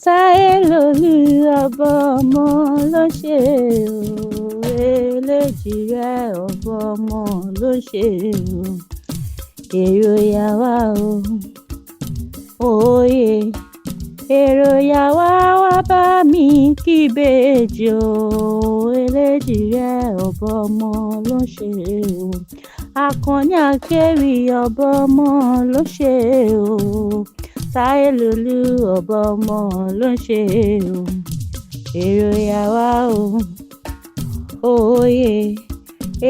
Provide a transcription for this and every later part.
Táyé lolú ọba ọmọ ló ń ṣe o. Eléjìrẹ́ ọba ọmọ ló ń ṣe o. Èrò yà wá o, òye èrò yà wá, wá bá mi kíbejì o. Eléjìrẹ́ ọba ọmọ ló ń ṣe o. Àkànní akéwì ọba ọmọ ló ń ṣe o. Táyé lolú ọba ọmọ ló ń ṣe o. Èrò yà wá o, òye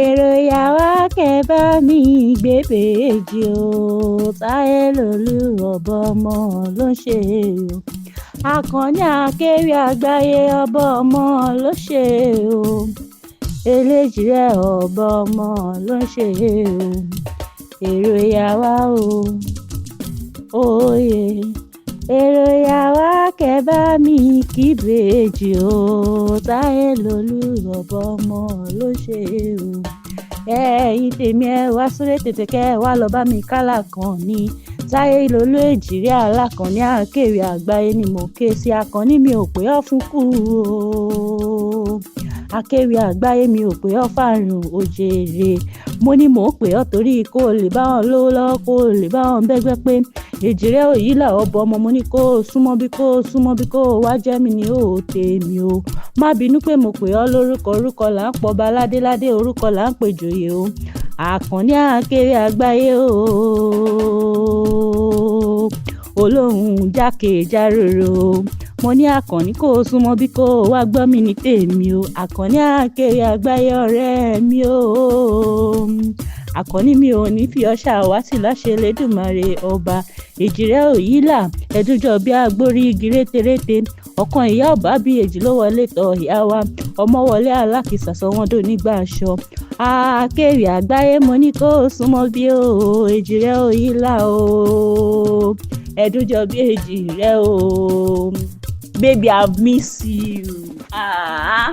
èrò yà wá, kẹ́ bá mi gbé bèjì o. Táyé lolú ọba ọmọ ló ń ṣe o. Àkànní akéwì àgbáyé ọba ọmọ ló ṣe o. Eléjìrẹ́ ọba ọmọ ló ń ṣe o. Èrò yà wá o, òye èrò yà wá, kẹ́ bá mi kíbejì o. Táyé lolú ọba ọmọ ló ṣe o. Ẹ̀yin tèmi, ẹ wá sórí tètè kẹ́ ẹ wá lọ bá mi kálà kan ní Táyé lolú èjìrẹ́ alákànní akéwì àgbáyé ni mo ké sí. Àkànní, mi ò pé ọ́ fún kú o. Akéwì àgbáyé, mi ò pé ọ́ fàrùn òjèrè. Mo ní mò ń pè ọ́ torí kó o lè bá wọn lówó lọ́wọ́, kó o lè bá wọn bẹ́gbẹ́ pé. Èjìrẹ́ òyìnlá ọbọ ọmọ, mo ní kó o súnmọ́ bí, kó o súnmọ́ bí, kó o wá jẹ́ mi ní ó tèmi o. Má bínú pé mo pè ọ́ lórúkọ. Orúkọ là ń pọba ládéládé, orúkọ là ń pè jòyè o. Àkànní akéwì àgbáyé o, olóhùn jákèjáròrò, mo ní Àkànní kó o súnmọ́ bí, kó o wá gbọ́ mi ní tèmi o. Àkànní akéwì àgbáyé ọ̀rẹ́ mi o, Àkànní, mi ò ní fi ọ́ ṣàwátì láṣẹ Elédùmarè ọba. Èjìrẹ́ òyìnlá ẹ̀dúnjọ bí agbórí igi rétérété ọ̀kan ìyá ọba bí èjì ló wọlé tọ̀ ìyá wa ọmọ wọlé alákìsà sọ wọ́n dò nígbà aṣọ. Akéwì àgbáyé, mo ní kó o súnmọ́ bí o. Èjìrẹ́ òyìnlá o, ẹ̀dúnjọ bí èjìrẹ́ o. Baby, I've missed you. Ah.